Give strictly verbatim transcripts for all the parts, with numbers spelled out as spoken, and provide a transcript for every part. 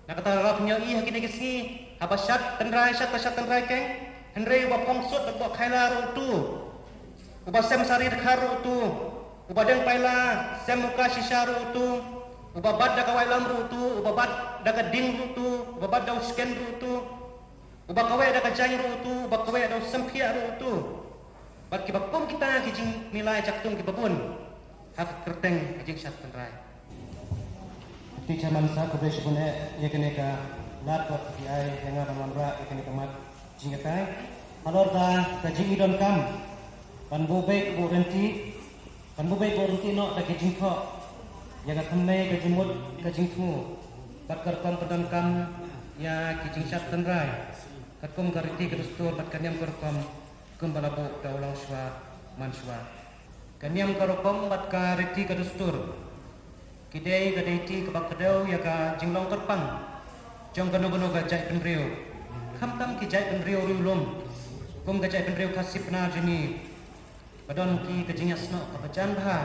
Na kata la pynïoh-i ha kine ki sngi, haba shad tynrai, shad ta shad tynrai keiñ, hynrei uba phong sut bad bok khaila ruh utu, uba sem sari dkhar ruh utu, uba deng paila sem muka shisha ruh utu, uba bat da ka waitlam ruh utu, uba bat da ka ding ruh utu, uba bat da u shken ruh utu, uba kaweh da ka jaiñ ruh utu, uba kaweh da u semphiah ruh utu. Bad kiba kum kita ki jingmilai jaktung kiba bun ha ka kyrteng ka jingshad tynrai. Te chairman sahab, khublei shibun eh ïa kane ka lad ba phi ai ïa nga ban wanrah ïa kane ka mat jingïatai. Halor da ka jingïadon kam ban buh beit buh ryntih, ban buh beit buh ryntih noh da ki jingthoh ïa ka thymmei, ka jingmut, ka jingthmu bad ka rukom pyndonkam ïa ki jingshad tynrai katkum ka riti ka dustur bad ka niam ka rukom kumba la buh da u longshuwa manshuwa. Ka niam ka rukom bad ka riti ka dustur ki dei ka deiti kaba kdew ïa ka jinglong kyrpang jong kano kano ka jaitbynriew, khamtam ki jaitbynriew riewlum kum ka jaitbynriew Khasi Pnar jong ngi, ba don ki ka jingïasnoh kaba jan bha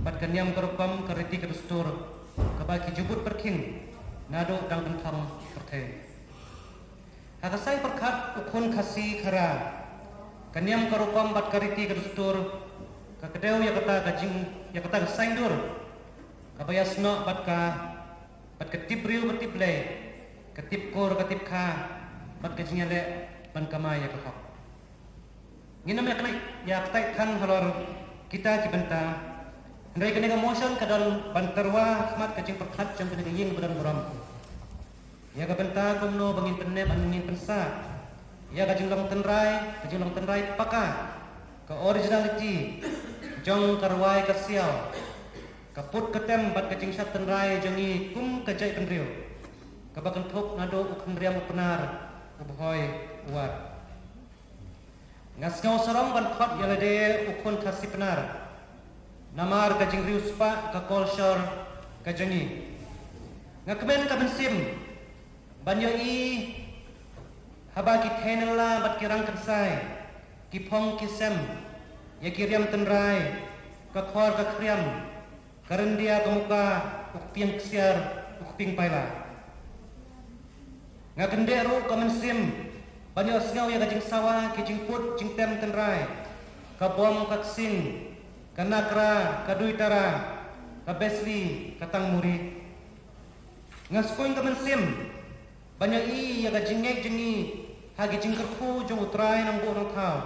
bad ka niam ka rukom, ka riti ka dustur kaba ki ju bud pyrkhing naduh dang pyntham pyrthei. Ha ka saiñ pyrkhat u khun Khasi Khara, ka niam ka rukom bad ka riti ka dustur ka kdew ïa kata ka jing, ïa kata ka saiñdur kaba ïasnoh bad ka, bad ka tip briew ka tip Blei, ka tip kur ka tip kha, bad ka jingïaleh ban kamai ïa ka hok. Ngin ym ïa kynnoh ïa kata than halor kita ki bynta, hynrei kane ka motion ka don ban tyrwa ha khmat ka jingpyrkhat jong kane ka ïing ba don burom. Ïa ka bynta kumno ba ngin pynneh ban ngin pynsah ïa ka jinglong tynrai, ka jinglong tynrai paka, ka originality jong ka rwai ka siaw, ka put ka tem bad ka jingshad tynrai jong ngi kum ka jaitbynriew, kaba kynthup naduh u khynriam u Pnar, u Bhoi, u War. Nga sngew sarong ban khot ïa lade u khun Khasi Pnar namar ka jingriewspah, ka kolshor ka jong ngi. Nga kmen ka mynsiem ban ïohi haba ki thei nylla bad ki rang kynsai, ki phong ki sem ïa ki riam tynrai, ka khor ka khriam, ka ryndia ka muka, u kpieng ksiar, u kpieng paila. Nga kyndit ruh ka mynsiem ban ïohsngew ïa ka jingsawa, ki jingput jingtem tynrai, ka bom ka ksing, ka nakra, ka duitara, ka besli, ka tangmuri. Nga sngewkmen ka mynsiem ban ïohi ïa ka jingngeit jong ngi ha ki jingkyrkhu jong U Trai Nongbuh Nongthaw.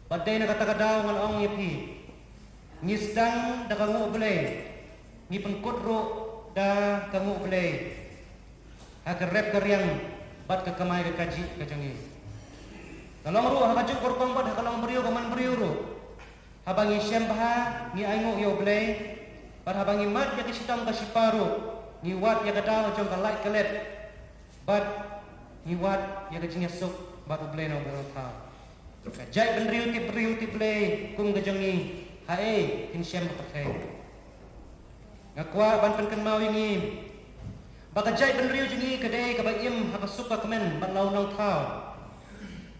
Bad dei na kata ka daw ngan ong ïa phi, ngi sdang da ka nguh Blei, ngi pynkut ruh da ka nguh Blei ha ka rep ka riang bad ka kamai ka kajih ka jong ngi. Ka long ruh ha kajuh ka rukom bad ha ka long briew ka man briew ruh, haba ngi shem bha ngi ainguh ïa U Blei, bad haba ngi mad ïa ka shitom ka shipa ruh ngi wad ïa ka daw jong ka lait ka let, bad ngi wad ïa ka jingïasuk bad U Blei Nongbuh Nongthaw. Ka jaitbynriew tip briew tip Blei kum ka jong ngi, haei kin shem ba pyrthei. Nga kwah ban pynkynmaw ïa ngi ba ka jaitbynriew jong ngi ka dei kaba im ha ka suk ka kmen bad la u nongthaw,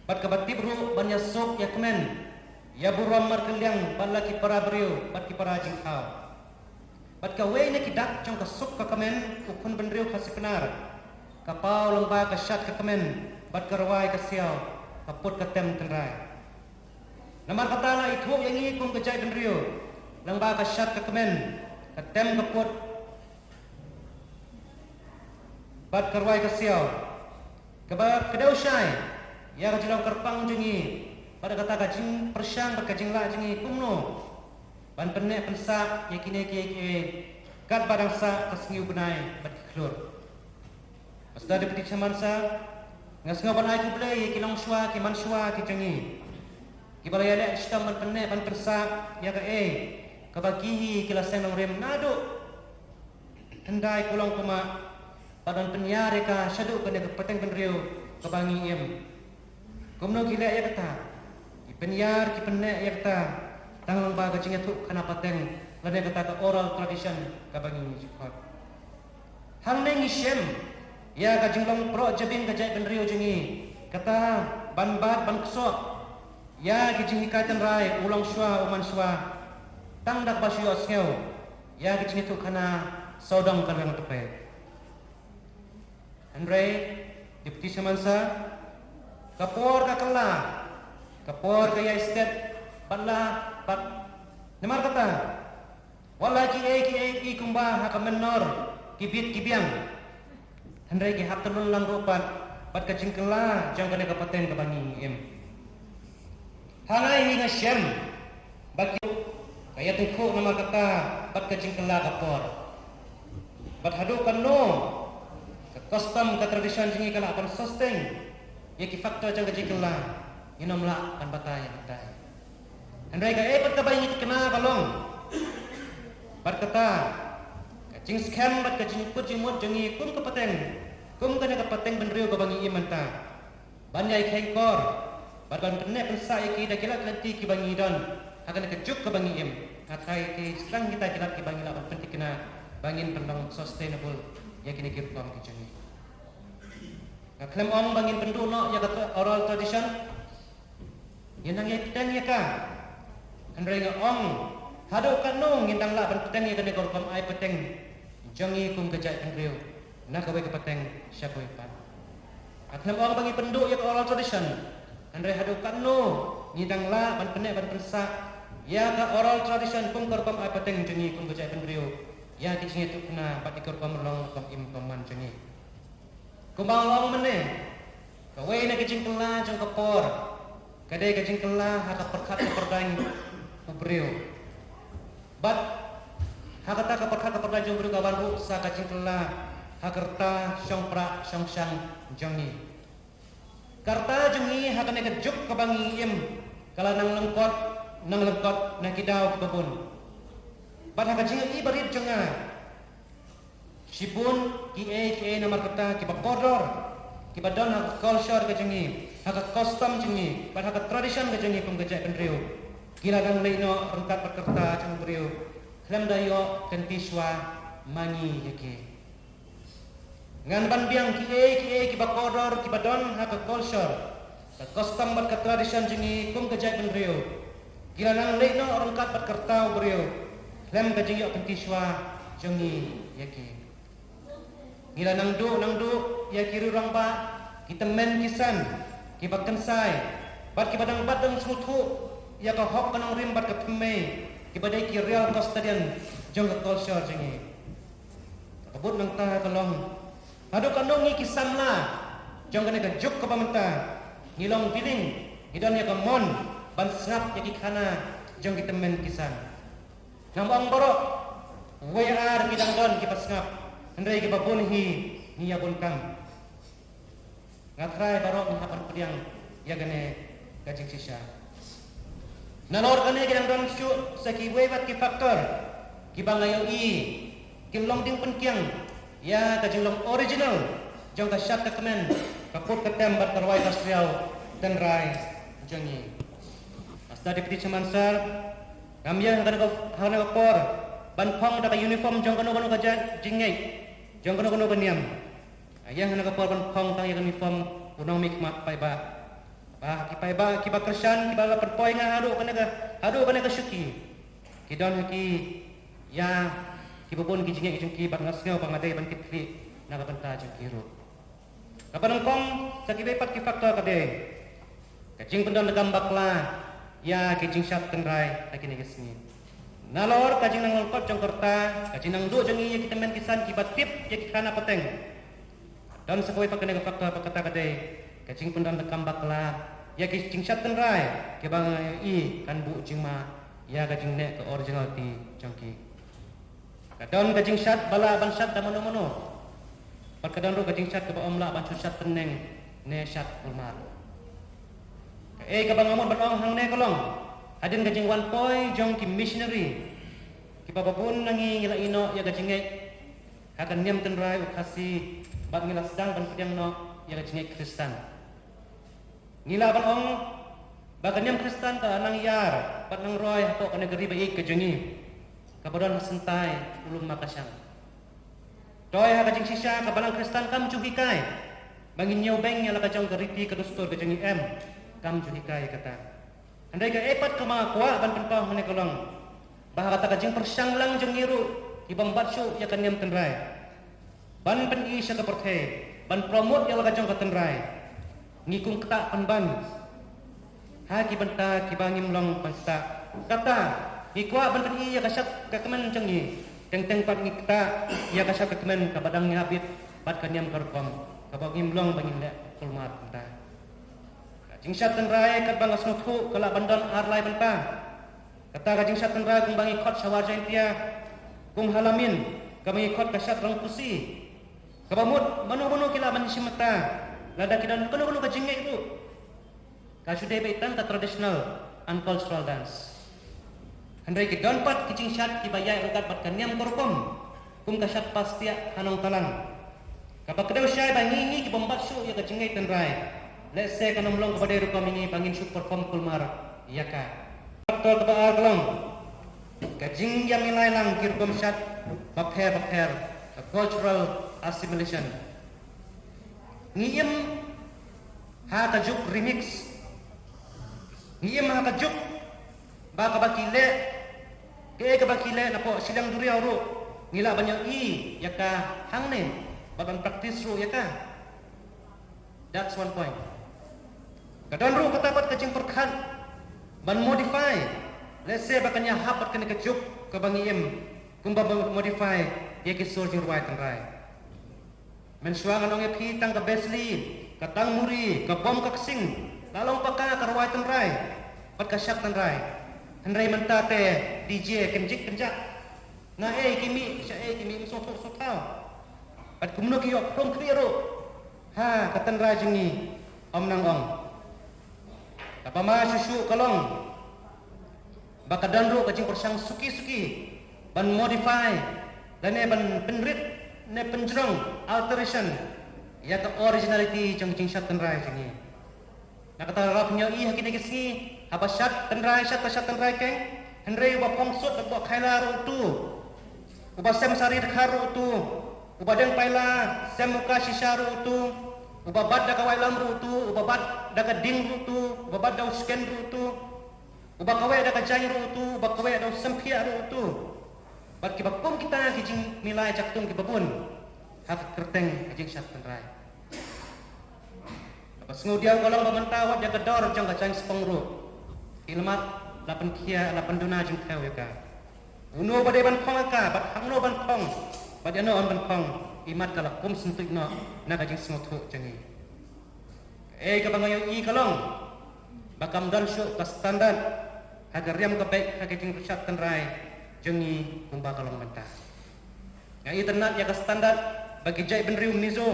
bad kaba tip ruh ban ïasuk ïakmen, ïaburom markylliang bad la ki para briew bad ki para jingthaw. Bad kawei na ki dak jong ka suk ka kmen u khun bynriew Khasi Pnar, ka paw lyngba ka shad ka kmen bad ka rwai ka siaw, ka put ka tem tynrai. Namar kata la ithuh ïa ngi kum ka jaitbynriew lyngba ka shad ka kmen, ka tem ka put bad ka rwai ka siaw, kaba kdew shai ïa ka jinglong kyrpang jong ngi bad kata ka jingpyrshang bad ka jinglah jong ngi kumno ban pynneh pynsah ïa kine kiei kiei katba dang sah ka sngi u bnai bad ki khlur. Bad da dei phi tip shaman sa, nga sngew ban ai khublei ïa ki longshuwa ki manshuwa ki jong ngi, kiba la ïaleh shitom ban pynneh ban pynsah ïa kaei kaba ki hi ki la seng nongrim naduh hyndai kulong kumah, bad ban pynïar ïa ka shaduh kane ka pateng bynriew kaba ngi im. Kumno ki leh ïa kata? Ki pynïar ki pynneh ïa kata tang lyngba ka jingïathuhkhana pateng lane kata ka oral tradition kaba ngi ju khot. Hangne ngi shem ïa ka jinglong proh jabieng ka jaitbynriew jong ngi, kata ban bat ban ksoh ïa ki jinghikai tynrai u longshuwa u manshuwa, tang da kaba shu ïohsngew ïa ki jingïathuhkhana sawdong ka rang tyrpeng. Hynrei, Deputy Shaman Sir, ka por ka kylla, ka por ka ïai stet, bad la, bad, namar kata, wat la kiei kiei ki kumba ha ka mynnor, ki bit ki biang. Hynrei ki hap tyllun lang ruh pat, bad ka jingkylla, jong kane ka pateng kaba ngi im. Hangne hi nga shem, ba ki, ka ïatyngkhuh namar kata, bad ka jingkylla ka por. Bad haduh katno, ka custom ka tradition jong ngi ka lah ban sustain, ïa ki factor jong ka jingkylla, ngin ym lah ban batai ïa batai. Hynrei kaei pat kaba ngi thikna ka long. Bad kata, ka jingskhem bad ka jingput jingmut jong ngi kum ka pateng, kum kane ka pateng bynriew kaba ngi im mynta. Ban ïai kheiñ kor, bad ban pynneh pynsah ïa ki da ki lad lynti kiba ngi don, ha kane ka juk kaba ngi im, ha kane ka sdang kita ki lad kiba ngi lah ban pynthikna, ba ngin pynlong sustainable, ïa kine ki rukom ki jong ngi. Nga khlem ong ba ngin pynduh noh ïa ka oral tradition, ngin nang ïai pteng ïa ka. Hynrei nga ong, haduh katno ngin dang lah ban pteng ïa kane ka rukom ai pateng jong ngi kum ka jaitbynriew, na kawei ka pateng sha kawei pat. Nga khlem ong ba ngin pynduh ïa ka oral tradition, hynrei haduh katno ngin dang lah ban pyneh ban pynsah ïa ka oral tradition kum ka rukom ai pateng jong ngi kum ka jaitbynriew, ïa ki jingïathuhkhana bad ïa ka rukom long rukom im rukom man jong ngi. Kumba nga la ong mynne, kawei na ka jingkylla jong ka por, ka dei ka jingkylla ha ka pyrkhat ka pyrdaiñ u briew. Bad, ha kata ka pyrkhat ka pyrdaiñ jong u briew ka wan ruh sa ka jingkylla, ha ka rta shongpra shongshang jong ngi. Ka rta jong ngi ha kane ka juk kaba ngi im, ka la nang lyngkot, nang lyngkot, na ki daw kiba bun. Bad ha ka jingïohi barit jong nga, shibun, kiei, kiei namar kata, kiba kordor, kiba don ha ka culture ka jong ngi, ha ka custom jong ngi, bad ha ka tradition ka jong ngi kum ka jaitbynriew. Ki la nang leit noh ryngkat bad ka rta jong u briew, khlem da ïoh kynti shuwa ma ngi ïa ki. Ngan ban biang kiei, kiei, kiba kordor, kiba don ha ka culture, ka custom bad ka tradition jong ngi kum ka jaitbynriew. Ki la nang leit noh ryngkat bad ka rta u briew, khlem ka jingïoh kynti shuwa jong ngi ïa ki. Ngi la nang duh, nang duh, ïa ki riew rangbah, ki tymmen ki san, kiba kynsai, bad kiba dang bat dang sngewthuh, ïa ka hok ka nongrim bad ka thymmei, kiba dei ki real custodian, jong ka culture jong ngi. Ka bud nangta ka long. Haduh katno ngi ki samla, jong kane ka juk kaba mynta, ngi long willing, ngi don ïa ka mon, ban sngap ïa ki khana, jong ki tymmen ki san. Ngam ong baroh, wei ar ki dang don kiba sngap, hynrei kiba bun hi, ngi ïa bun kam. Nga trai baroh ngi hap ban pdiang, ïa kane ka jingshisha. Nalor kane ki dang don shuh sa kiwei pat ki factor, kiba nga ïohi, ki long ding pynkiang, ïa ka jinglong original, jong ka shad ka kmen, ka put ka tem bad ka rwai ka sriaw, tynrai, jong ngi. Master Deputy Shaman Sir, ngam ïa ha kane ka, ha kane ka por, ban phong da ka uniform jong kano kano ka jait, jingngeit, jong kano kano ka niam. Ïa ha kane ka por ban phong tang ïa ka uniform, u nongmihkhmat paidbah. Ba ki paidbah, kiba kyrshan, kiba la pynpoi nga haduh kane ka, haduh kane ka shuki. Ki don ha ki, ïa, kiba bun ki jingngeit jong ki bad nga sngew ba nga dei ban tip khlieh, na ka bynta jong ki ruh. Kaba nyngkong, sa kiwei pat ki factor ka dei. Ka jingpyndon da kam bakla, ïa ki jingshad tynrai, ha kine ki sngi. Nalor ka jingnang lyngkot jong ka rta, ka jingnang duh jong ngi ïa ki tymmen ki san kiba tip, ïa ki khana pateng. Don sa kawei pat kane ka factor ba kata ka dei, ka jingpyndon da kam bakla, ïa ki jingshad tynrai, kiba nga ïohi, kan buh jingma, ïa ka jingneh ka originality, jong ki. Ka don ka jingshad ba lah ban shad da mano mano. Bad ka don ruh ka jingshad kaba ym lah ban shu shad tyneng ne shad kulmar. Kaei kaba nga mut ban ong hangne ka long, hadien ka jingwan poi jong ki missionary, kiba babun na ngi ngi la ïeh noh ïa ka jingngeit ha ka niam tynrai u Khasi, bad ngi la sdang ban pdiang noh ïa ka jingngeit Khristan. Ngi lah ban ong ba ka niam Khristan ka nang ïar bad nang roi hapoh kane ka ri ba ïeit ka jong ngi, kaba don ha syntai u lum Makashang. Toi ha ka jingshisha ka Balang Khristan kam ju hikai ba ngin ñiew beng ïa la ka jong ka riti ka dustur ka jong ngi, em, kam ju hikai kata. Hynrei kaei pat kaba nga kwah ban pynpaw hangne ka long ba ha kata ka jingpyrshang lang jong ngi ruh, ki bym bat shuh ïa ka niam tynrai ban pyni sha ka pyrthei ban promote ïa la ka jong ka tynrai. Ngi kum ktah pynban ha ki bynta kiba ngim long ban ktah. Kata, ngi kwah ban pyni ïa ka shad ka kmen jong ngi. Teng teng pat ngi ktah ïa ka shad ka kmen kaba dang ïa bit bad ka niam ka rukom kaba ngim long ba ngin leh kulmar kumta. Ka jingshad tynrai katba nga sngewthuh ka lah ban don ar lai bynta. Kata ka jingshad tynrai kumba ngi khot sha War Jaintia, kum ha Lamin kaba ngi khot ka shad rangpusi. Kaba mut mano mano ki lah ban shim bynta lada ki don kano kano ka jingngeit ruh. Ka shu dei beit tang ka traditional and cultural dance. Hynrei ki don pat ki jingshad kiba ïaid ryngkat bad ka niam ka rukom, kum ka shad pastiah ha Nongtalang. Kaba kdew shai ba ngi ngi ki bym bat shuh ïa ka jingngeit tynrai, lehse kan ym long kaba dei rukom ïa ngi ba ngin shu perform kulmar ïa ka. Factor kaba ar ka long ka jingïamilai lang ki rukom shad bapher bapher, ka cultural assimilation. Ngi im ha ka juk remix. Ngi im ha ka juk ba kaba ki leh, kaei kaba ki leh napoh shiliang duriaw ruh ngi lah ban ïohi ïa ka hangne bad ban practice ruh ïa ka. That's one point. Ka don ruh kata pat ka jingpyrkhat ban modify, lehse ba kan ïahap bad kane ka juk kaba ngi im, kumba ban modify ïa ki sur jingrwai tynrai. Mynshuwa ngan ong ïa phi tang ka besli, ka tangmuri, ka bom ka ksing, la long paka ka rwai tynrai bad ka shad tynrai. Hynrei mynta te D J kynjik kynjak. Nga ei ki mih, sha ei ki mih, sngewthuh sngewthaw. Bad kumno ki ïoh khrum khriah ruh ha ka tynrai jong ngi, ym nang ong. Kaba ma shuh shuh ka long ba ka don ruh ka jingpyrshang suki suki ban modify lane ban pynrit ne pynjrong, alteration, ïa ka originality jong ka jingshad tynrai jong ngi. Na kata ruh phin ïohi ha kine ki sngi haba shad tynrai, shad ta shad tynrai keiñ, hynrei uba phong sut bad uba khaila ruh utu, uba sem sari dkhar ruh utu, uba deng paila sem muka shisha ruh utu, uba bat da ka wailam ruh utu, uba bat da ka ding ruh utu, uba bat da u sken ruh utu, uba kaweh da ka jaiñ ruh utu, uba kaweh da u semphiah ruh utu. Bad kiba kum kita ki jingmilai jaktung kiba bun ha ka kyrteng ka jingshad tynrai. Kaba sngewdiaw ka long ba mynta wat ïa ka dor jong ka jaiñ spong ruh, ki lammat la pynkhia, la pynduna jingthew ïa ka. Uno ba dei ban phong ïa ka, bad hangno ban phong, bad ïano ban phong, imat ka la kum syntuid noh na ka jingsngewthuh jong ngi. Kaei kaba nga ïohi ka long ba kam don shuh ka standard ha ka riam ka beit ha ka jingshad tynrai jong ngi kumba ka long mynta. Nga itynnad ïa ka standard ba ki jaitbynriew Mizo,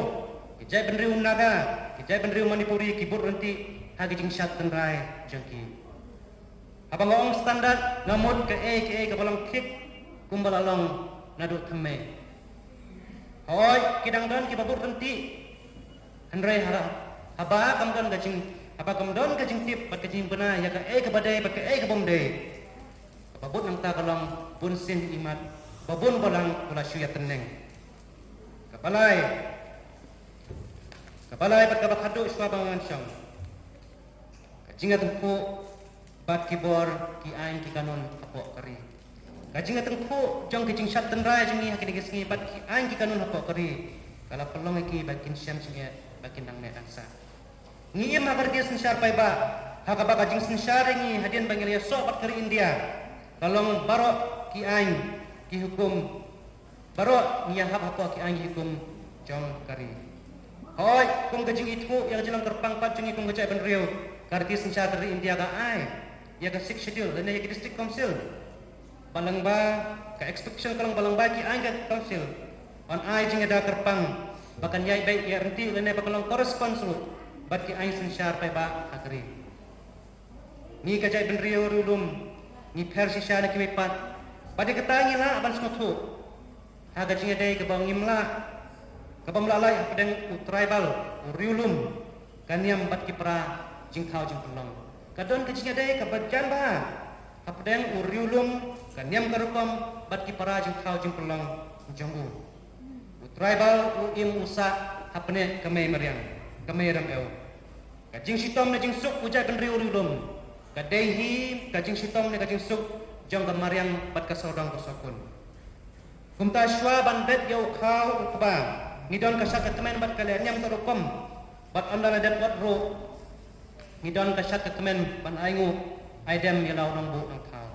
ki jaitbynriew Naga, ki jaitbynriew Manipuri ki bud ryntih ha ka jingshad tynrai jong ki. Haba nga ong standard nga mut kaei kaei kaba long thik kumba la long naduh thymmei. Hooid, ki dang don kiba bud ryntih. Hynrei haba, haba kam don ka jing, haba kam don ka jingtip bad ka jingbna ïa kaei kaba dei bad kaei kaba ym dei, kaba bud nangta ka long bunsien imat ba bun balang u la shu ïatynning. Kaba lai, kaba lai bad kaba khatduh shuwa ba ngan shong, ka jingïatyngkhuh bad ki bor, ki aiñ, ki kanun hapoh ka ri. Ka jingïatyngkhuh jong ki jingshad tynrai jong ngi ha kine ki sngi bad ki aiñ, ki kanun hapoh ka ri ka la pynlong ïa ki ba kin shem jingeh, ba kin dang neh dang sah. Ngi im ha ka riti synshar paidbah ha kaba ka jingsynshar ïa ngi hadien ba ngi la ïasoh bad ka ri India ka long baroh ki aiñ, ki hukum, baroh ngi ïahap hapoh ki aiñ ki hukum jong ka ri. Hooid, kum ka jingithuh ïa ka jinglong kyrpang pat jong ngi kum ka jaitbynriew, ka riti synshar ka ri India ka ai ïa ka Sixth Schedule lane ïa ka District Council. Ba lyngba ka expectation ka long ba lyngba ki aiñ ka council yn ai jingïada kyrpang ba kan ïaid beit ïaid ryntih lane ba kan long correspond ruh bad ki aiñ synshar paidbah ha ka ri. Ngi ka jaitbynriew riewlum ngi pher shisha na kiwei pat. Bad ïa kata ngi lah ban sngewthuh ha ka jingïadei kaba ngim lah, kaba ym lah lait hapdeng u tribal, u riewlum, ka niam bad ki para jingthaw jingpynlong. Ka don ka jingïadei kaba jan bha hapdeng u riewlum, ka niam ka rukom bad ki para jingthaw jingpynlong jong u. U tribal u im u sah hapdeng ka mei mariang, ka mei rem ew. Ka jingshitom ne jingsuk u jaitbynriew riewlum ka dei hi ka jingshitom ne ka jingsuk jong ka mariang bad ka sawdong ka sawkun. Kumta shuwa ban bet ïa u khaw u kba, Ngi don ka shad ka kmen bad ka leh niam ka rukom, bad ynda la dep wat ruh, ngi don ka shad ka kmen ban ainguh aidem ïa la u nongbuh nongthaw.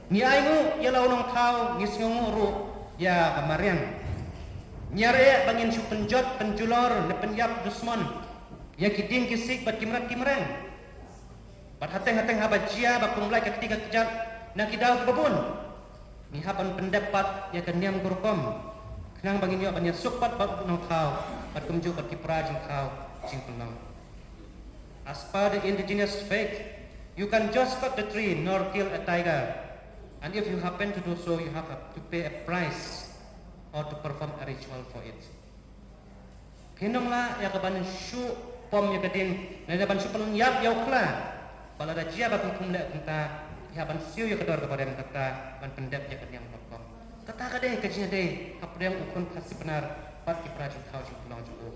Ngi ainguh ïa la u nongthaw, ngi sngewnguh ruh ïa ka mariang. Ngi ïarap ba ngin shu pynjot pynjulor ne pynïap dusmon ïa ki dieng ki siej bad ki mrad ki mreng. Bad hateng hateng haba jia ba kum lait ka kti ka kjat na ki daw kiba bun, ngi hap ban pyndep pat ïa ka niam ka rukom, khnang ba ngin ïoh ban ïasuk pat bad u nongthaw bad kumjuh bad ki para jingthaw jingpynlong. As per the indigenous faith, you can just cut the tree nor kill a tiger, and if you happen to do so, you have to pay a price or to perform a ritual for it. Phin ym lah ïa ka ban shu pom ïa ka dieng, lane ban shu pynïap ïa u khla. Ba lada jia ba phi kum leh kumta, phi hap ban siew ïa ka dor kaba rem kata, ban pyndep ïa ka niam ka rukom. Kata ka dei ka jingïadei hapdeng u khun Khasi Pnar bad ki para jingthaw jingpynlong jong u.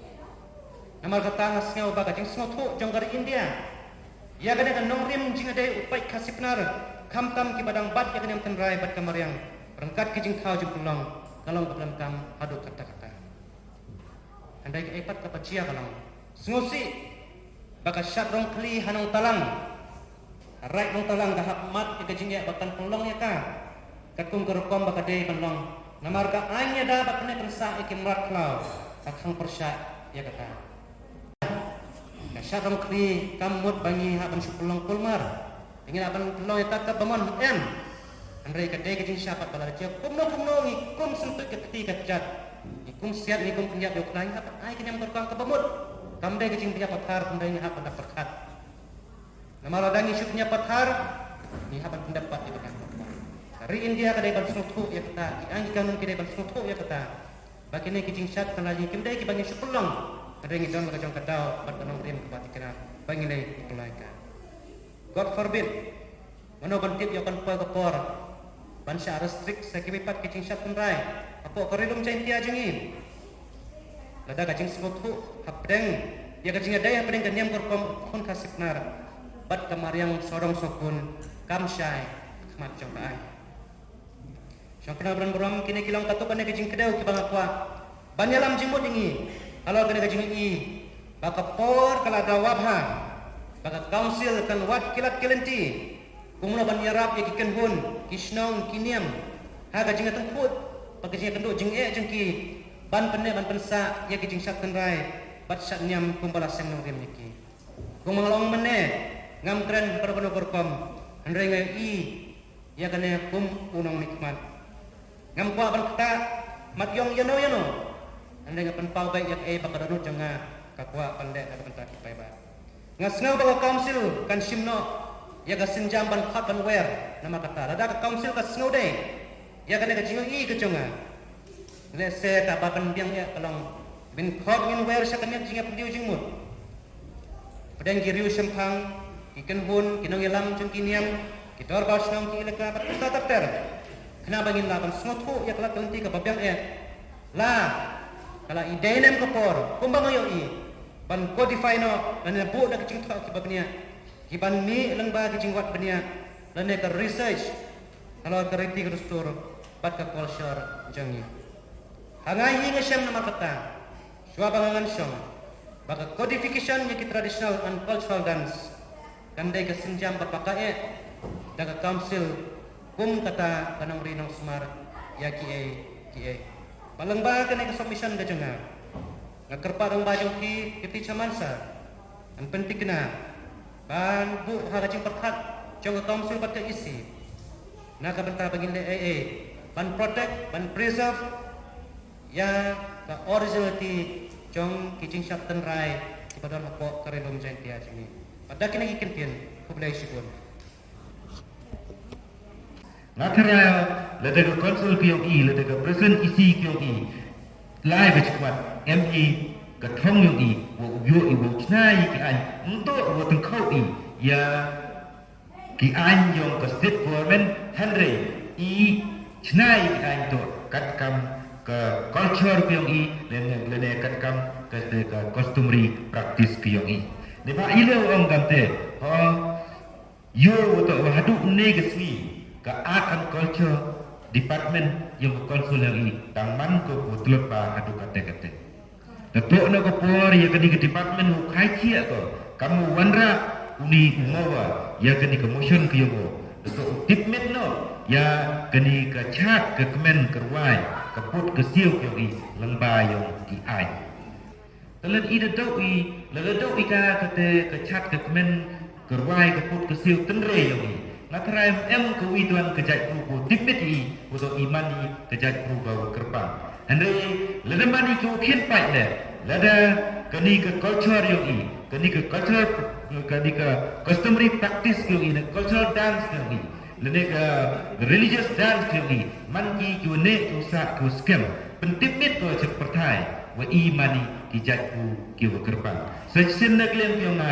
Namar kata nga sngew ba ka jingsngewthuh jong ka ri India ïa kane ka nongrim jingïadei u paid Khasi Pnar, khamtam kiba dang bat ïa ka niam tynrai bad ka mariang ryngkat ki jingthaw jingpynlong, ka long kaba donkam haduh katta katta. Hynrei kaei pat kaba jia ka long, sngewsih ba ka shad rong khli ha Nongtalang, ha Raid Nongtalang, ka hap mad ïa ka jingeh ba kan pynlong ïa ka katkum ka rukom ba ka dei ban long. Namar ka aiñ ïada bad pynneh pynsah ïa ki mrad khlaw ka khang pyrshah ïa kata. Ka shad rong khli kam mut ba ngi hap ban shu pynlong kulmar, ngi hap ban pynlong ïa kat kaba mon, em. Hynrei ka dei ka jingshah pat ba lada jia kumno kumno, ngi kum syntuid ka kti ka kjat, ngi kum siat, ngi kum pynïap ïa u khla, ngi hap ban ai ka niam ka rukom kaba mut. Kam dei ka jingpynïap pathar, hynrei ngi hap ban da pyrkhat. Namar lada ngi shu pynïap pathar, ngi hap ban pyndep pat ïa ka niam ka rukom. Ka ri India ka dei ban sngewthuh ïa kata, ki aiñ ki kanun ki dei ban sngewthuh ïa kata, ba kine ki jingshad ka la ngi, kim dei kiba ngi shu pynlong. Hynrei ngi don la ka jong ka daw bad ka nongrim kaba thikna ba ngi leh ki pynlong ïa ka. God forbid, mano ban tip ïa kan poi ka por ban shah restrict sa kiwei pat ki jingshad tynrai hapoh ka Ri Lum Jaiñtia jong ngi. Lada ka jingsngewthuh hapdeng ïa ka jingïadei hapdeng ka niam ka rukom u khun Khasi Pnar bad ka mariang sawdong sawkun kam shai ha khmat jong ka aiñ. Shong kynmaw ban burom, kine ki long katto katne ki jingkdew kiba nga kwah ban ïalam jingmut ïa ngi halor kane ka jingïohi ba ka por ka la dawa bha ba ka council kan wad ki lad ki lynti kumno ban ïarap ïa ki kynhun, ki shnong, ki niam ha ka jingïatyngkhuh bad ka jingïakynduh jingeh jong ki ban pynneh ban pynsah ïa ki jingshad tynrai bad shad niam kumba la seng nongrim ïa ki. Kumba nga la ong mynne, ngam kren kano kano ka rukom, hynrei nga ïohi ïa kane kum u nongmihkhmat. Ngam kwah ban ktah mat ïong ïano ïano, hynrei nga pynpaw beit ïa kaei ba ka dohnud jong nga ka kwah ban leh na ka bynta ki paidbah. Nga sngew ba ka council kan shim noh ïa ka sienjam ban khot ban wer, namar kata lada ka council ka sngewdei ïa kane ka jingïohi ka jong nga, lehse kaba pynbiang eh ka long, ngin khot ngin wer sha ka miet jingïapyndiew jingmut. Pdeng ki riew shemphang, ki kynhun, ki nongïalam jong ki niam, ki dorbar shnong, ki elaka bad kumta ter ter, khnang ba ngin lah ban sngewthuh ïa ka lad ka lynti kaba biang eh. La ka la ïadei ne em ka por kumba nga ïohi ban codify noh lane buh da ki jingthoh kiba bniah, kiban mih lyngba ki jingwad bniah lane ka research halor ka riti ka dustur bad ka culture jong ngi. Ha nga hi nga shem namar kata, shuwa ba nga ngan shong ba ka codification ïa ki traditional and cultural dance kan dei ka sienjam ba paka eh da ka council kum kata ka nongri nongsumar ïa kiei kiei. Ba lyngba kane ka submission ka jong nga, nga kyrpad lyngba jong ki, ki teacher Mansa, ngan pynthikna ban buh ha ka jingpyrkhat jong ka council bad ka E C na ka bynta ba ngin leh ei ei ban protect, ban preserve ïa ka originality jong ki jingshad tynrai kiba don hapoh ka Ri Lum Jaiñtia jong ngi. Bad da kine ki kyntien, khublei shibun. Nga tharai lada ka council ka ïohi, lada ka president E C ka ïohi, lai bad shikwat em i ka thong ïohi, wa u ïohi, wa u chna ïa ki aiñ, nto wa tyngkhuh i ïa ki aiñ jong ka state government, hynrei i chna ïa ki aiñ to katkam ka culture ka ïohi, lane, lane katkam ka, ka customary practice ka ïohi. Neibhah i leh u ong kamte, ho, ïoh wa to wa haduh ne ka sngi ka Art and Culture Department jong ka council ïohi tang man ko ko tlot ba haduh kate kate. Dato na ka por ïa kane ka department u khai thiah ko kam u wanrah uni u mawa ïa kane ka motion ka ïoh. Dato u tipmit no ïa kane ka chad ka kmen ka rwai ka put ka siew ka ïoh i lengba ïoh i ai. Talan i da dau i la da dau i ka kate ka chad ka kmen ka rwai ka put ka siew tynrai ïoh i. Nga trai em ka wi tuan ka jait pru ko tipmit i ko to i mani ka jait pru ka kyrpang. Hynrei lada mani ki u khin pait le lada kani ka culture ïoh i, kani ka culture, kani ka customary practice ïoh i, na cultural dance ïoh i, lane ka religious dance ïoh i, man ki ki u ne ki u sa ki u skem pyntip mit ko chak pyrthai wa i mani ki jait ku ki u kyrpang. Sa chin na kliang ki u nga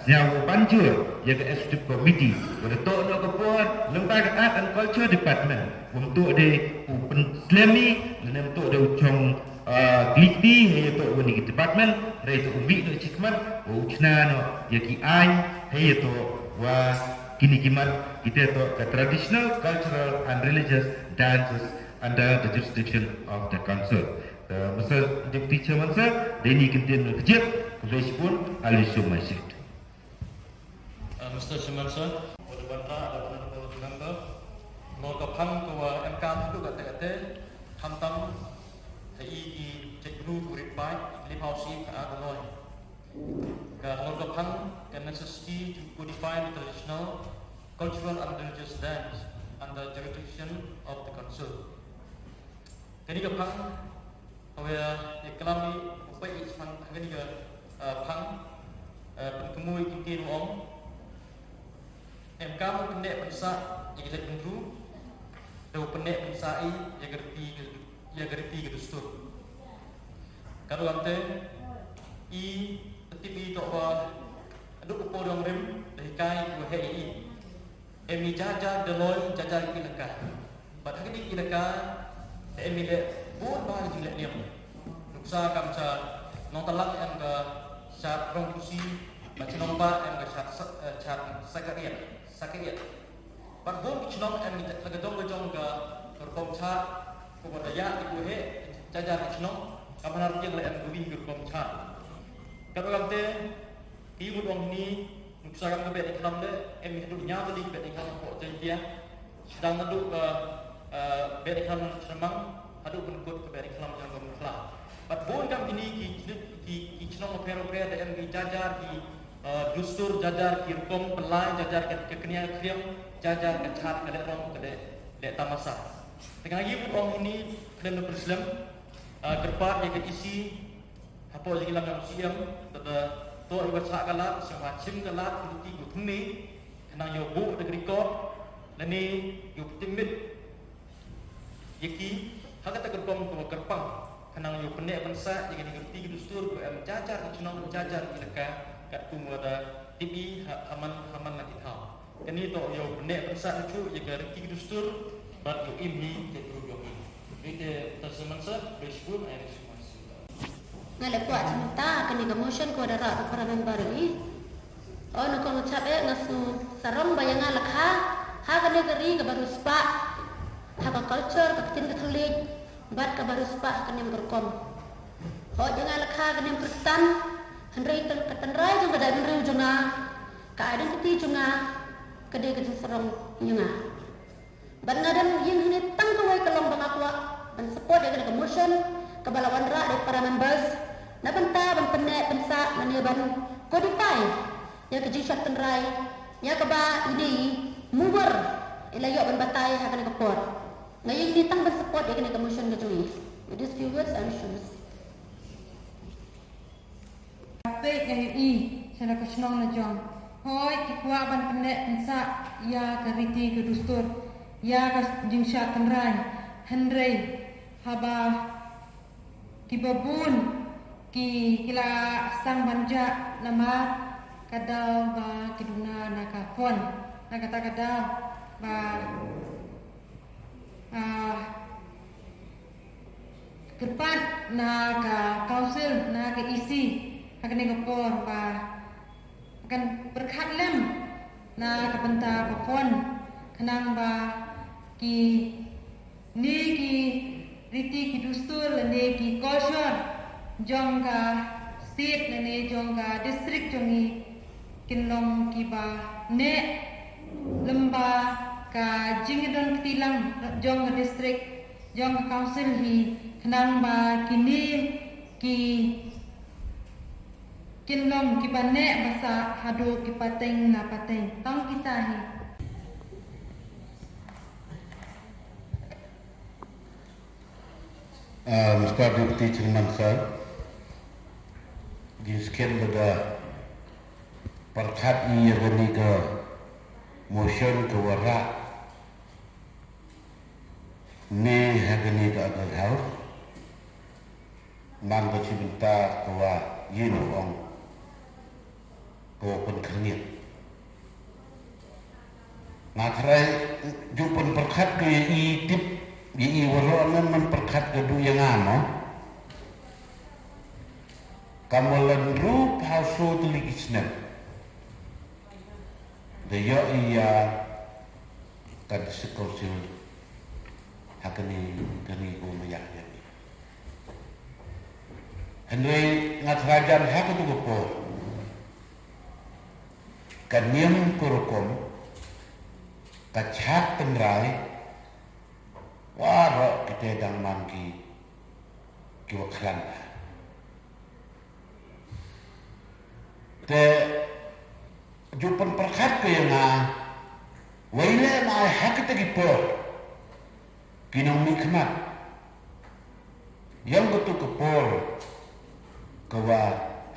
sñiaw u banjur ïa ka executive committee wa da to no ka por lem ba ka art and culture department. Wam to de u pynslem i lane wam to de u chong Klik ti hei to wani ki department rei to umbi no chikmat wa uchna no ya ki ain hei to wa kini kimat kita to ka traditional, cultural and religious dances under the jurisdiction of the council. Mr Deputy Chairman sir, deni kintin kejip kebei sipun alu sumai sit. Mr Chairman sir, wa da banta da honorable member, nor ka phang ka wa em kam tu kate kate, khamtam ha i ki chet bru ku rit pai, i klip hausi ka a ka noi. Ka nor ka phang ka necessity to codify the traditional, cultural and religious dance and the jurisdiction of the council. Kani ka phang, hawa ya klam i upai i chang kani ka phang, pynkmui kin kin ong. Em kam u pynneh pynsah ya ka jait bynru, da u pynneh pynsah i ya ka riti ya ka riti ka dustur. Ka ruang te i tip i to wa aduk u por yong rim da hikai u he i. Em i jaja da loi jaja i laka. Bad ha kini ki laka em i le bun ba ki le niam. Nuksa kam cha nong talang em ka shat rong kusi, ba chnong ba em ka shat shat sakariat sakariat. Bad bun ki chnong em i laka dong ka jong ka rukom cha ko ba da ya ki buhe jaja ka chnong kam hanar ki le em ka win ka rukom cha. Ka rukom te ki mut ong ni Nuksa kam ka beh ni khnam le em hi haduh ñiaw tylli ka beh ni khnam ko Jaintia. Sdang naduh ka beh ni khnam Chyrmang haduh pynkut ka beh ni khnam jong ka Mukla. Bad bun kam kini ki ki ki chnong pher pher da em ki jajar ki dustur jajar ki rukom pynlai jajar ka knia ka kriang jajar ka chat ka leh rong ka leh leh tamasa. Tengah yi bud ong ini khlem na pyrslem kyrpad ya ka isi Hapoh jingïalam jong u C M, da da toh ïa ka chah ka lad, sngewbha chim ka lad, ka luti ka thymme, khnang ïoh buh da ka record, lane ïoh pyntip mit ïa ki, ha kata ka rukom kaba kyrpang, khnang ïoh pynneh pynsah ïa kane ka riti ka dustur, kaba em jar jar ki chnong, jar jar ki elaka, katkum ba da tip i ha, ha man, ha man la ki thaw. Kane toh ïoh pynneh pynsah ïa ka riti ka dustur bad ïoh im hi ka jait bru jong ngi. Ngi te ta sngewsih, bad shibun ai shibun. Nga la kwah jingmynta kane ka motion ko da rah para member i. O na kong chap eh nga sngew sarong ba ïa nga la kha ha kane ka ri kaba riewspah ha ka culture ka ktien ka thylliej bad kaba riewspah ha ka niam ka rukom. Hooid ïa nga la kha ha ka niam Khristan hynrei ka tynrai jong ka dei bynriew jong nga. Ka identity jong nga ka dei ka jingsarong ïa nga. Ban nga dang ïeng hangne tang kawei ka long ba nga kwah ban support ïa kane ka motion kaba la wanrah da para members na bynta ban pynneh pynsah lane ban codify ïa ka jingshad tynrai ïa kaba ine i Muwar i la ïoh ban batai ha kane ka por. Nga ïeng hangne tang ban support ïa kane ka motion ka jong i. With these few words I wish you Peit ïa i sha la ka shnong la jong. Hooid ki kwah ban pynneh pynsah ïa ka riti ka dustur ïa ka jingshad tynrai. Hynrei haba kiba bun ki ki la sdang ban jah namar ka daw ba ki duna na ka phone na kata ka daw ba Kyrpad na ka council na ka E C ha kane ka por ba kan pyrkhat lem na ka bynta ka phone khnang ba kine ki riti ki dustur ne ki culture jong ka state ne, ne jong ka district jong ngi kin long kiba neh lyngba ka jingdon kti lang jong ka district, jong ka council hi, khnang ba kine ki kin long kiba neh basa haduh ki pateng na pateng. Tang kita hi. Ah, Mister Deputy Chairman Sir, ngi skhem ba da pyrkhat ïa kane ka motion ka wanrah ne ha kane ka August House, man ka shi bynta ka wa ïa u ong ka wa pynkhynñiat. Nga tharai ju pynpyrkhat ka ïa i tip ïa i waroh, ngan man pyrkhat ka du ïa nga mo. Ka mo lynrup hauso tylli ki snem da ïoh ïa ka District Council ha kane, kane ko maya ïa ni. Hynrei nga tharai jan ha katu ka por ka niam ka rukom, ka chad tynrai, waroh kite dang man ki, ki wa khlan. Te ju pynpyrkhat ka ïa nga, wa i leh ma ai ha kite ki por ki nongmihkhmat. Ïa katu ka por ka wa,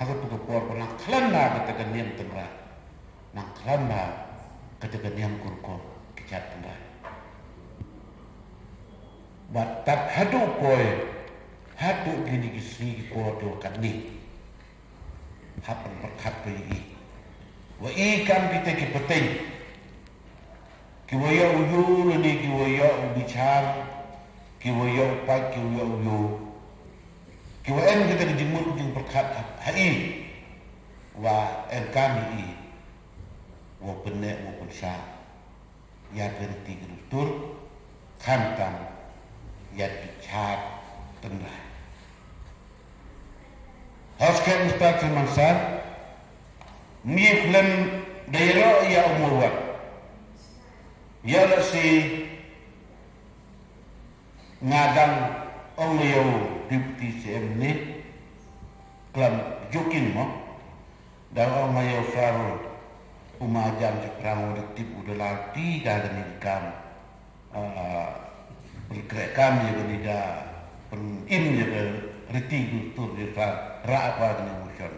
ha katu ka por ka nang khlan na kata ka niam tynrai, nang khlan na kata ka niam ka rukom ki chad tynrai. Bad tad haduh poi, haduh kine ki sngi ki por ki wa katni, ha pynpyrkhat ka ïa i, wa i kam kite ki pateng, ki wa ïoh u ïew lane ki wa ïoh u bichar, ki wa ïoh u pait, ki wa ïoh u ïew, ki wa em kite ki jingmut jingpyrkhat ha, ha i, wa em kam ïa i wa pynneh wa pynshai ïa ka riti ka dustur, khamtam ïa ki chad tynrai. Housekeeping Inspector Mansar, mi khlem da ïaroh ïa u mawat. Ïa la si nga dang ong ïa u Deputy C M ne klam joking mo. Dang ong ïa u Sir Uma Jan Syiemprang u da tip u da la ti ka kane ka kam. Ah, pynkreh kam ïa kane ka, pynim ïa ka riti dustur ïa ka rah ka kane motion.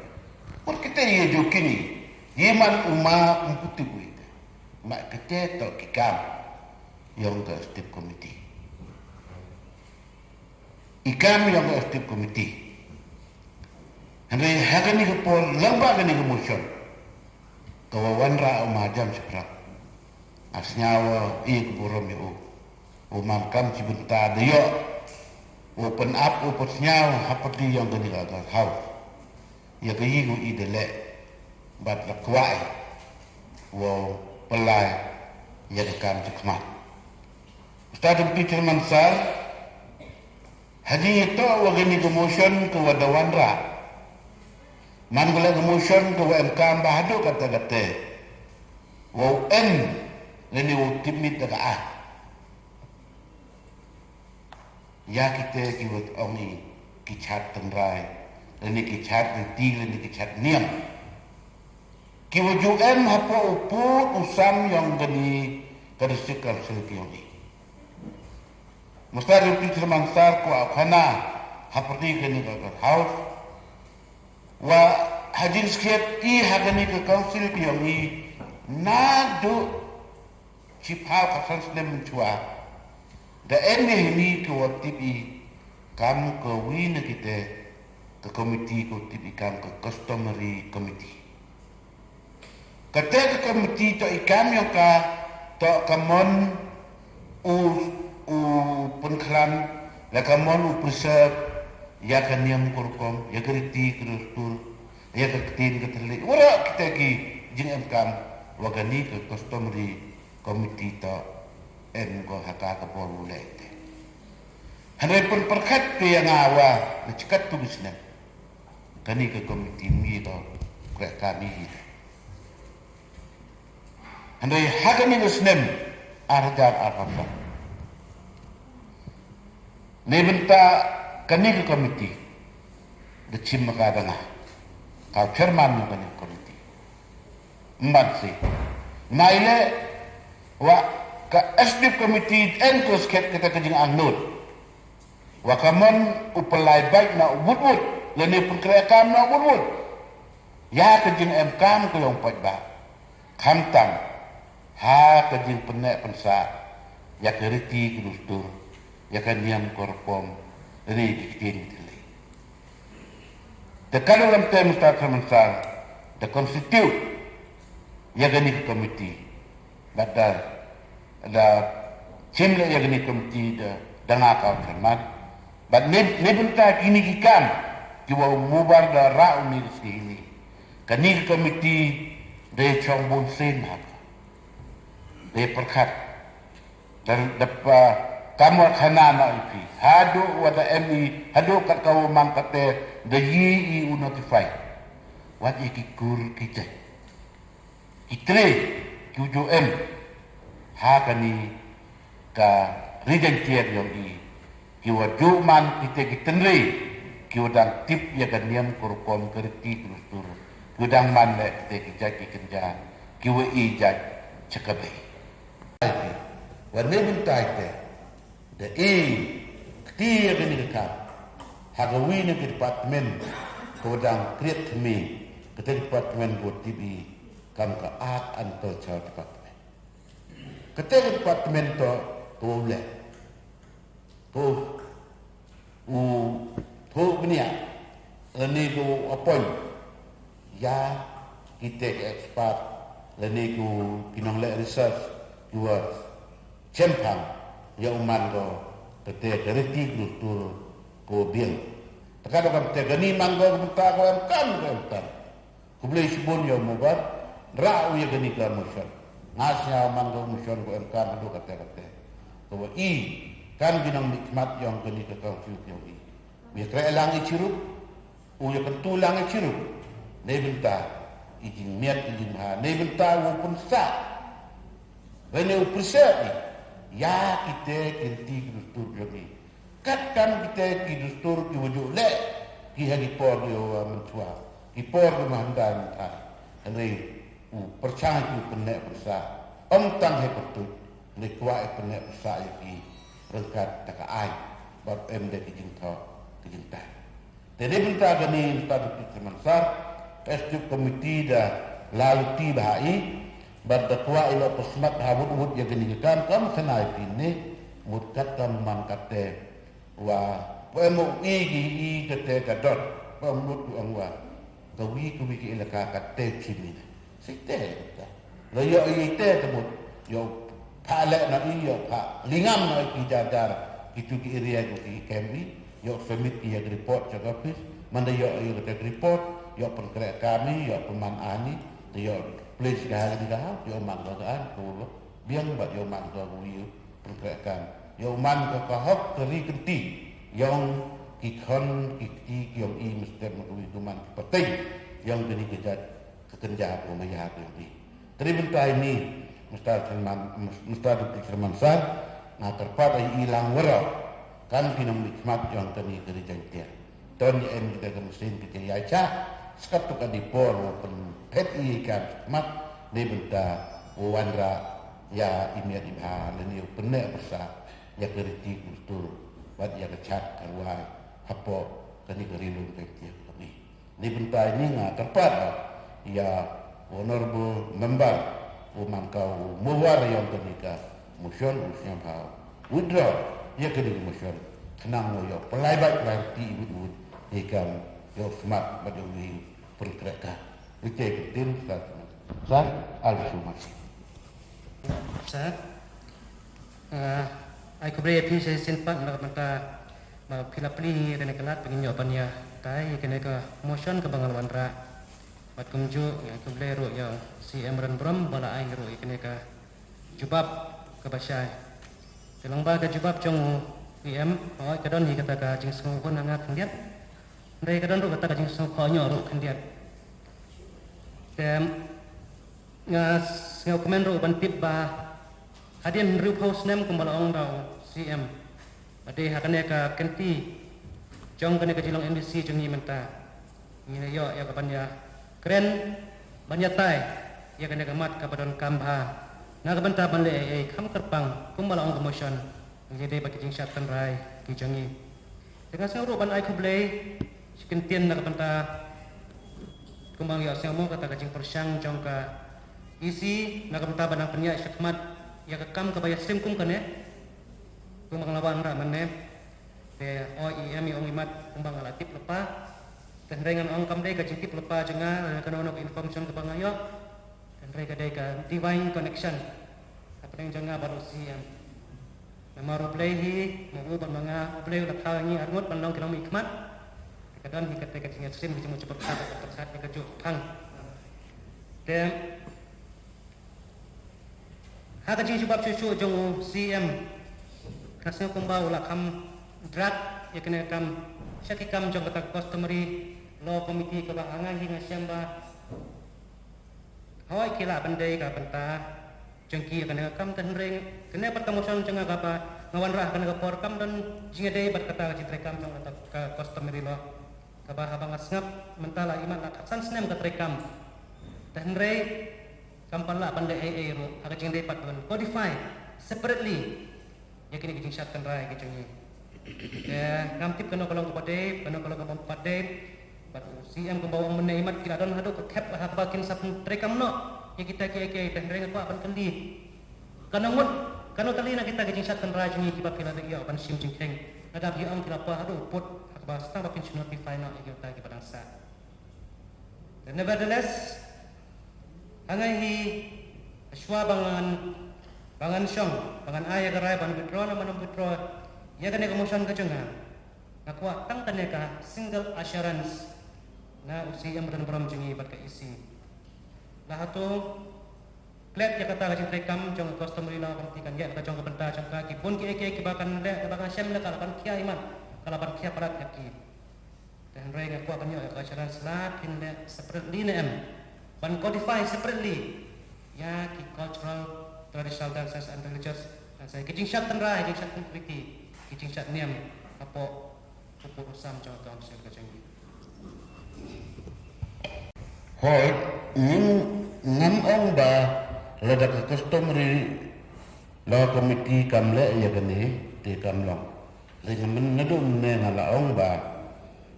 Put kite ïa joking ïa man Uma um put tip u ite. Ma kite to ki kam ïong ka executive committee. I kam ïong ka executive committee. Hynrei ha kane ka por lyngba kane ka motion ka wa wanrah u Uma Jan Syiemprang, nga sngew ïa ka burom ïa u. U man kam shi bynta da ïoh u pynap u pynsngew ha pyrdi ïong kane ka August House ïa ka ïing wa i da leh bad la kwah i wow pynlait ïa ka kam shakhmat. Mister Deputy Chairman Sir, ha jingïatoh wa kane ka motion ka wa da wanrah, man ka leh ka motion ka wa em kam ba haduh katta katta wow em lane wow tipmit da ka aiñ ïa kite ki wa ong i ki chad tynrai lane ki chad riti lane ki chad niam, ki wa ju em hapoh u pud u sam ïong kane ka District Council ki ong i. Mister Deputy Chairman Sir, ko akhana ha pyrdi kane ka August House wa ha jingskhem i ha kane ka council ki ong i naduh shiphew ka san snem mynshuwa da em ïa kine ki wa tip i kam ka wi na kite ka committee ka wa tip i kam ka customary committee. Kata ka committee to i kam ïong ka to ka mon u, u pynkhlan la ka mon u preserve ïa ka niam ka rukom, ïa ka riti ka dustur, ïa ka ktien ka thylliej, waroh kita ki jingem kam wa kane ka customary committee to em ko ha ka ka bor u leh te. Hynrei pynpyrkhat te ïa nga wa na chikat tu ki snem Kane ka komiti ngi to kreh kane hi. Hynrei ha kane ka snem ar hajar arphew san, na bynta kane ka komiti da chim ma ka da nga, ka chairman jong kane ka komiti. Mbat si nai le wa ka executive committee en ko skhet kata ka jingangnud. Wa ka mon u pynlai bike na u wut wut, lane u pynkreh kam na u wut wut. Ya ka jingem kam ka jong paidbah. Khamtam ha ka jingpynneh pynsah ya ka riti ka dustur, ya ka niam ka rukom, lane ki ktien ki thlei. Te ka dang lam te Mister Kharmansah da constitute ya kane ka committee. Bad da, da chim leh ya kane ka committee da, da nga ka chairman. Bad ne, ne bynta kine ki kam ki wa u Mobar da rah u ne ka sngi ne. Kane ka committee da chong bun sien ha ka, da pyrkhat. Da, da pa, kam wa khana na i phi. Haduh wa da em i, haduh kat ka wa mang kate, da yi i u notify. Wat i ki kur ki te. Ki tre, ki u ju em. Ha kane ka ri Jaiñtia yong i. Ki wa ju man kite ki tynrai, ki wa dang tip ya ka niam ka rukom ka riti ka dustur. Ki wa dang man leh kite ki jait ki kynja, ki wa i jait cha ka bei. Wa ne bynta te, da i kti ya kane ka kam ha ka wi na ka department ka wa dang kriat kmie, kata ka department ka wa tip i kam ka Art and Culture Department. Kata ka department to ka wa u leh, ka u thoh bniah, lane ka u appoint ya kite ki expert, lane ki, ki nongleh research, ki wa chemphang ya u man ko kate ka riti ka dustur ko biang. Te ka dei kam te kani man ko ka bynta ko em kam, ko em kam. Khublei shibun ya u Mobar, rah u ya kani ka motion. Nga sngew man ka motion ko em kam haduh kate kate. Ko wa i kam ki nongmihkhmat yong kani ka council yong i. U ya kreh lang i chirup, u ya kyntu lang i chirup. Nei bynta i jingmiat i jingbha, nei bynta u pynsah, lane u pyrshah i ya kite ki riti ki dustur yong i. Kat kam kite ki dustur ki wa ju leh ki ha ki por ki wa mynshuwa, ki por ki wa hynda mynta. Hynrei u pyrshang ki u pynneh pynsah. Ym tang hei pyrtuit, hynrei kwah i pynneh pynsah ya ki ryngkat da ka aiñ, bad em da ki jingthoh ki jingtah. Te dei bynta kani mynta da ki Kharmansah, executive committee da la luti bha i, bad da kwah i la pynsmat ha wut wut ya kani ka kam, kam khana i phi ne, mut kat kam man kate wa, poi mo i ki i kate ka dot, poi mo tu ang wa, ka wi ka wi ki ilaka kate chimina. Site, la ïoh ïa ite te mut, ïoh phah leh na i, ïoh phah lingam na i ki jar jar, kitu ki area ko ki kem i, ïoh submit ki ïa ki report cha ka office, man da ïoh ïa ka report, ïoh pynkreh kam i, ïoh pynman aiñ i, da ïoh place ka ha ka di ka ha, ïoh man ka ka aiñ, ko lo, biang bad ïoh man ka ko ïoh pynkreh kam. Ïoh man ka ka hok ka ri kynti, ïong ki khon ki kti ki ïong i mestep ma ka wi ka man ki pateng, ïong kani ka jait ka kynja ko ma ïa ka ïong i. Te dei bynta ini, Mister Chairman, Mister Deputy Chairman Sir, nga kyrpad ïa i lang waroh, kam ki nongmihkhmat ïong kani ka ri Jaiñtia. Don ïa em kita ka machine kita ïa cha, skat tu ka di por, pynphet i ka mat, ni bynta, wanrah, ïa i miat i bha, lane u pynneh pynsah, ïa ka riti ka dustur, bad ïa ka chad ka rwai, hapoh, kani ka ri lum ka ïa kami. Ni bynta ini nga kyrpad, ïa Honorable Member, u man ka u mowar ïa kani ka motion u sngewbha withdraw ïa kani ka motion. Khnang u ïoh pynlait bad pynlait riti wut wut ïa kam ïoh smat bad ïoh wi pynkreh ka. Ite ka tin sa sa al sumat. Sa, ah, ai khublei ïa phi sa shisien pat na ka bynta ba phi la plie ïa kane ka lad ba ngin ïoh ban ïa tai ïa kane ka motion kaba nga la wanrah. Bad kumjuh, ïa, khublei ruh ïa u C M Ronbrom, ba la ai ruh ïa kane ka jubab kaba shai. Te lyngba ka jubab jong u E M, hooid ka don hi kata ka jingsngewhun na nga khyndiat. Hynrei ka don ruh kata ka jingsngewkhoh noh ruh khyndiat. Te nga sngewkmen ruh ban tip ba hadien hynriewphew snem kumba la ong da u C M, ba dei ha kane ka kynti jong kane ka jinglong M D C jong ngi mynta, ngi la ïoh ïa ka ban ïakren, ban ïatai ïa kane ka mat kaba donkam bha na ka bynta ban leh ei ei kham kyrpang kumba la ong ka motion. Ngi dei bad ki jingshad tynrai ki jong ngi. Te nga sngew ruh ban ai khublei shi kyntien na ka bynta, kumba nga ïohsngew mo, kata ka jingpyrshang jong ka E C na ka bynta ban nang pynïaid shakhmat ïa ka kam kaba ïasyriem kum kane. Kumba nga la wan rah mynne, te oi E M, i ong imat kumba nga la tip lypa. Te hynrei ngan ong kam dei ka jingtip lypa jong nga, kano kano ka information kaba nga ïoh. Hynrei ka dei ka divine connection hapdeng jong nga bad u C M. Namar U Blei hi, ma u bad ma nga, U Blei u la khaw ïa ngi arngut ban long ki longmihkhmat. Te ka don hi kata ka jingïasyriem, ka jingmut jingpyrkhat, ka pyrkhat ïa kajuh phang. Te ha ka jingjubab shuh shuh jong u C M, nga sngew kumba u la kham drag ïa kane ka kam sha ki kam jong kata ka customary law committee kaba ha nga hi nga shem ba hooid ki lah ban dei ka bynta jong ki ïa kane ka kam, te hynrei kane pat ka motion jong nga kaba nga wanrah ha kane ka por kam don jingïadei bad kata ka jingtreikam jong kata ka customary law kaba haba nga sngap mynta la imat la khatsan snem ka treikam. Te hynrei kam pat lah ban dei ei ei ruh ha ka jingdei pat ban codify separately ïa kine ki jingshad tynrai ki jong ngi. Te ngam tip kano ka long kaba dei, kano ka long kaba ym pat dei. Bad u C M kumba u ong mynne, imat ki la don haduh ka khep ha kaba kin sa pyntreikam noh ïa kita kiei kiei, te hynrei nga kwah ban kylli, kano ngut, kano tylli na kita ki jingshad tynrai jong ngi kiba phi la ïoh ban shim jingkheiñ, lada phi ong ki la poi haduh u pud ha kaba sdang ba phin shu notify noh ïa kita kiba dang sah. Nevertheless, hangne hi, shuwa ba ngan, ba ngan shong, ba ngan ai ïa ka rai ban withdraw ne ban withdraw ïa kane ka motion ka jong nga, nga kwah tang kane ka single assurance na u C M Ranbrom jong ngi bad ka E C. La hato klet ïa kata ka jingtreikam jong ka customary law committee kan ïa ka jong ka bynta jong ka, ki bun kiei kiei kiba kan leh, kiba kan shem leh, ka la ban khia imat, ka la ban khia palat ïa ki. Te hynrei nga kwah ban ïoh ïa ka assurance la phin leh separately ne em, ban codify separately ïa ki cultural, traditional dances and religious dances, ki jingshad tynrai, ki jingshad riti, ki jingshad niam hapoh u pud u sam jong ka council ka jong ngi. Hooid, ngim, ngam ong ba lada ka customary law committee kam leh ïa kane te kam long. Lei nga myn-, naduh mynne nga la ong ba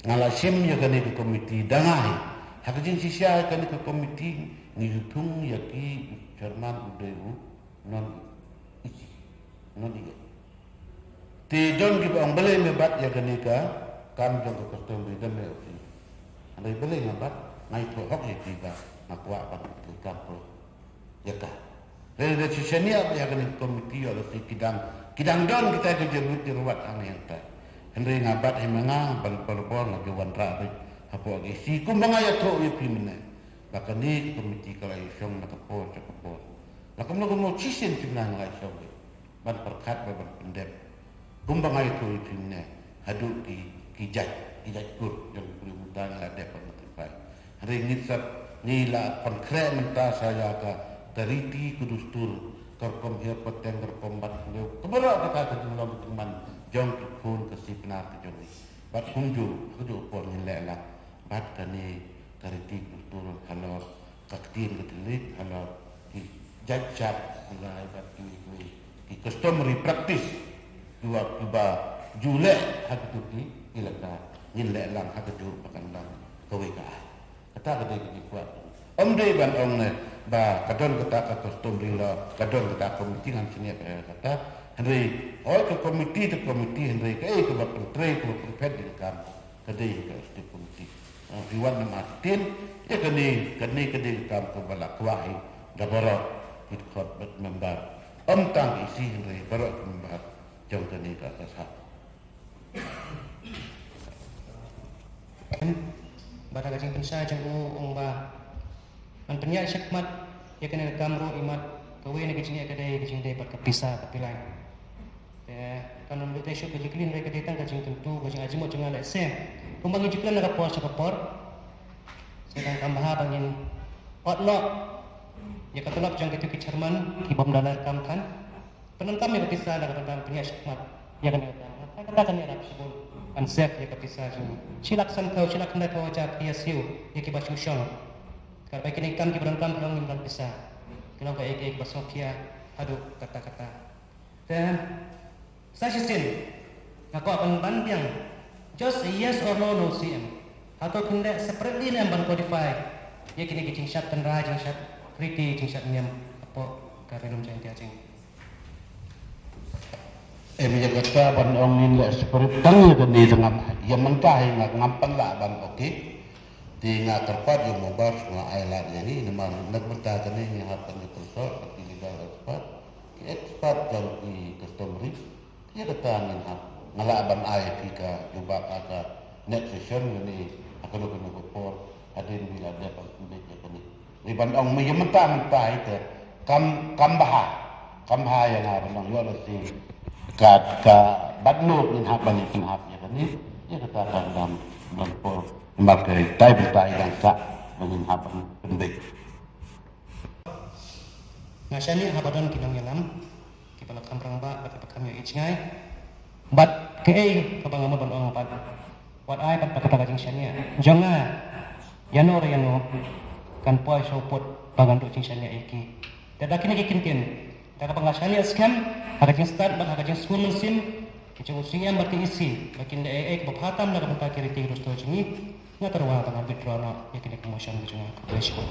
nga la shim ïa kane ka committee da nga hi. Ha ka jingshisha ïa kane ka committee ngi ju thung ïa ki, chairman u dei u non E C, non E A. Te don kiba ong balei me bat ïa kane ka kam jong ka customary, da me O C. Hynrei balei nga bat, nga ïathuh hok ïa ki ba nga kwah ban treikam ïa ka. Hynrei da shisha nia ba ïa kane ka committee ïoh lehse ki dang, ki dang don kita ki jingmut jingruwat hangne hangtai. Hynrei nga bat hi ma nga ban pynbor, nga ju wanrah beit hapoh ka E C kumba nga ïathuh ïa phi mynne ba kane ka committee ka la ïashong na ka por sha ka por. La kumno kumno shisien shisien nga la ïashong beit ban pyrkhat bad ban pyndep. Kumba nga ïathuh ïa phi mynne, haduh ki, ki jait, ki jait kur jong ki briew mynta ngi la dep ban notify. Hynrei ngin sa, ngi la pynkhreh mynta sa ïa ka, ka riti ka dustur, ka rukom hiar pateng, ka rukom bat briew, ka baroh kata ka jinglong jingman jong ki khun ka Sipnar ka jong ngi. Bad kumjuh, kumjuh por ngin leh lang bad kane ka riti ka dustur halor ka ktien ka thylliej halor ki jait shad, ki lai bad kiwei kiwei ki customary practice kiba, kiba ju leh ha kito ki elaka, ngin leh lang ha kajuh ba kan long kawei ka aiñ. Kata ka dei ka jingkwah. Ym dei ban ong ne ba ka don kata ka customary law, ka don kata ka committee, ngam shaniah ïa kata. Hynrei hooid ka committee te committee, hynrei kaei kaba pyntrei, kaba pynphet ïa ka kam, ka dei ka executive committee. Ah, phi wan nam artin, ïa kane, kane ka dei ka kam kaba la kwah hi da baroh ki dkhot bad member. Ym tang ka E C hynrei baroh ki member jong kane ka sasha. Bad ha ka jingpynshai jong u, u ong ba ngan pynïaid shakhmat ïa kane ka kam ruh, imat kawei na ka jingeh ka dei ka jingdei bad ka pisa, ka pillain. Te kan ym dei shuh ka jingkylli, hynrei ka dei tang ka jingkyntu, ka jingai jingmut jong nga lehse. Kumba ngi ju kren na ka por sha ka por, sa dang kam bha ba ngin ot noh ïa ka tulop jong kito ki chairman ki bym da leh kam kan. Pyndonkam ïa ka pisa na ka bynta ban pynïaid shakhmat ïa kane ka kam. Kata kan ïarap shibun ban save ïa ka pisa jong ngi. Shi lak san phew, shi lak khyndai phew hajar P S U ïa kiba shu shong. Kaba kine ki kam kiba donkam ki long ngim don pisa. Ki long kaei kaei kiba sngewkhia haduh katta katta. Te sa shisien nga kwah ban ban biang just a yes or no, no C M. Hato phin leh separately ne em ban codify ïa kine ki jingshad tynrai, jingshad riti, jingshad niam hapoh ka Ri Lum Jaiñtia jong ngi? Em, ïa kata ban ong ngin leh separate tang ïa kane, te ngam, ïa mynta hi nga ngam pynlah ban, okay. Te nga kyrpad ïa u member shuwa ai lad ïa ngi, namar na ka bynta kane ngi hap ban ïa consult bad ki legal expert, ki expert jong ki customary. Ïa kata ngin hap, nga lah ban ai ïa phi ka jubab ha ka next session lane ha kano kano ka por hadien ba la dep ban pynbeit ïa kane. Ngi ban ong ma ïa mynta mynta hi te kam, kam bha, kam bha ïa nga ban ong ïoh lehse ka, ka bad noh ngin hap ban ïa pynhap ïa kane. Ïa kata ka dang, dang por namar ka tai bynta ïa dang sah ba ngin hap ban pynbeit. Nga shaniah haba don ki nongïalam kiba la kham rangbah bad kiba kham ïohi jngai. Bad kaei kaba nga mut ban ong bad wat ai bad ba kata ka jingshaniah jong nga ïano re ïano kan poi sha u pud ba ngan duh jingshaniah ïa ki. Te da kine ki kyntien, da kaba nga shaniah skhem ha ka jingstad bad ha ka jingsngew mynsiem ki jong u C M bad ka E C ba kin leh ei ei kaba bha tam na ka bynta ki riti ki dustur jong ngi. Nga tyrwa ba ngan withdraw noh ïa kine ki motion ki jong nga. Khublei shibun.